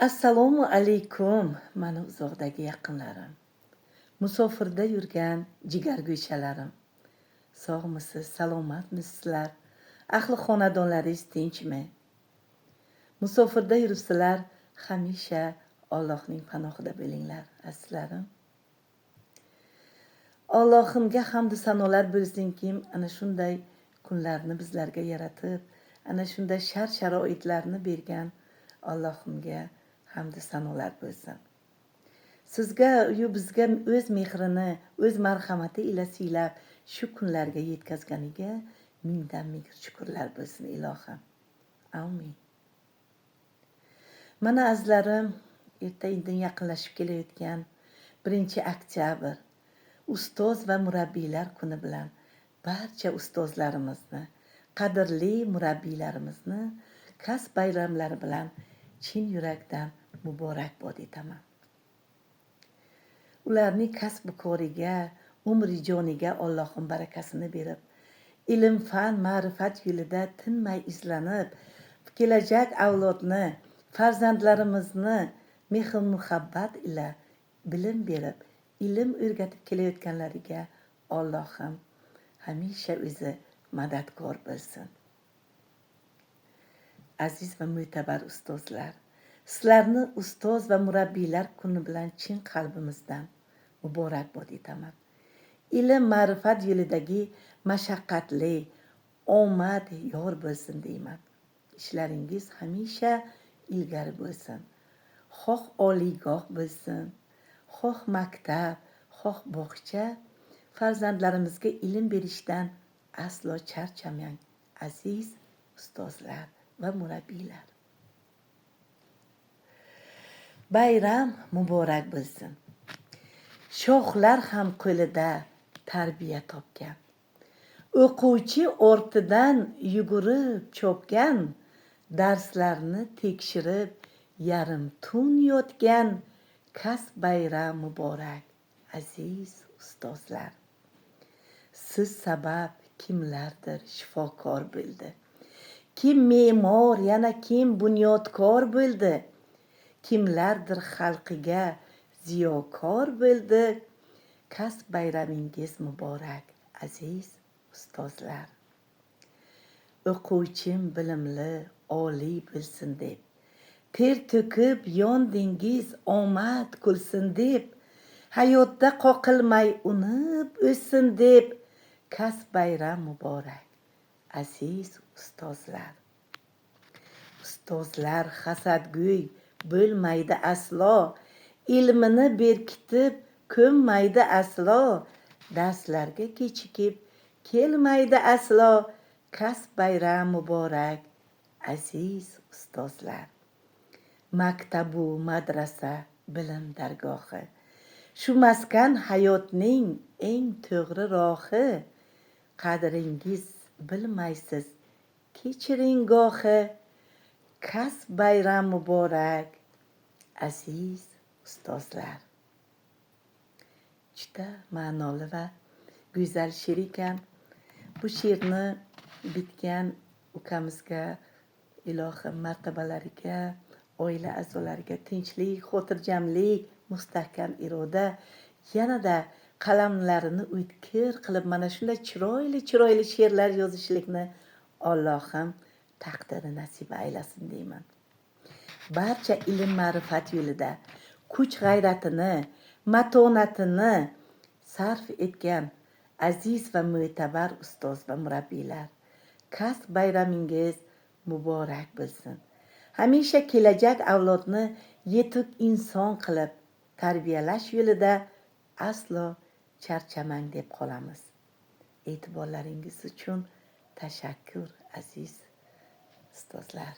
Assalomu alaykum, mani uzoqdagi yaqinlarim. Musofirda yurgan jigargo'shalarim. Sog'misiz, salomatmisizlar? Ahli xonadonlaringiz tinchmi? Musofirda yuribsizlar, hamisha Allohning panohida bo'linglar, azizlarim. Allohimga hamd sanolar bo'lsinki, ana shunday kunlarni bizlarga yaratib, ana shunday shart-sharoitlarni bergan Allohimga hamd sanolar bo'lsin. Sizga yu bizga o'z mehrini, o'z marhamati ila siylab shu kunlarga yetkazganiga mingdan ming shukrlar bo'lsin ilohim. Amin. Mana azizlarim, erta indin yaqinlashib kelayotgan 1 oktyabr ustoz va murabbiylar kuni bilan barcha ustozlarimizni, qadrli murabbiylarimizni kasb bayramlari bilan chin yurakdan muborakbod etaman. Ularning kasb koriga, umri joniga Allohim barakasini berib, ilm, fan, ma'rifat yo'lida tinmay izlanib, kelajak avlodni, farzandlarimizni mehr muhabbat ila bilim berib, ilm o'rgatib kelayotganlariga Allohim hamisha o'zi madadkor bo'lsin. Aziz va mo'tabar ustozlar, sizlarni ustoz va murabbiylar kuni bilan chin qalbimizdan muborakbod etaman. Ilm ma'rifat yo'lidagi mashaqqatli omad yor bo'lsin deyman. Ishlaringiz hamisha ilgari bo'lsin. Xoh oliygoh bo'lsin, xoh maktab, xoh bog'cha, farzandlarimizga ilm berishdan aslo charchamang, aziz ustozlar va murabbiylar. Bayram muborak bo'lsin. Shohlar ham qo'lida tarbiya topgan. O'quvchi ortidan yugurib chopgan, darslarni tekshirib yarim tun yotgan kasb bayram muborak, aziz ustozlar. Siz sabab kimlardir shifokor bo'ldi. Kim me'mor, yana kim bunyodkor bo'ldi. Kimlardir xalqiga ziyokor bo'ldi. Kasb bayramingiz muborak, aziz ustozlar. O'quvchim bilimli, oliy bo'lsin deb, ter to'kib yondingiz, omad kulsin deb, hayotda qoqilmay unib o'ssin deb, kasb bayram muborak, aziz ustozlar. Ustozlar hasadgo'y bo'lmaydi aslo, ilmini berkitib ko'mmaydi aslo, darslarga kechikib kelmaydi aslo, kasb bayram muborak, aziz ustozlar. Maktabu madrasa bilim dargohi, shu maskan hayotning eng to'g'ri rohi, qadringiz bilmaysiz, kechiring gohi, kasb bayram muborak, aziz ustozlar. Juda ma'noli va go'zal she'r ekan. Bu she'rni bitgan ukamizga ilohim martabalariga, oila a'zolariga tinchlik, xotirjamlik, mustahkam iroda, yanada qalamlarini o'tkir qilib mana shunday chiroyli chiroyli she'rlar yozishlikni Allohim taqdiri nasib aylasin deyman. Barcha ilm ma'rifat yo'lida kuch g'ayratini, matonatini sarf etgan aziz va mo'tabar ustoz va murabbiylar, kasb bayramingiz muborak bo'lsin. Hamisha kelajak avlodni yetuk inson qilib tarbiyalash yo'lida aslo charchamang deb qolamiz. E'tiborlaringiz uchun tashakkur, aziz ustozlar.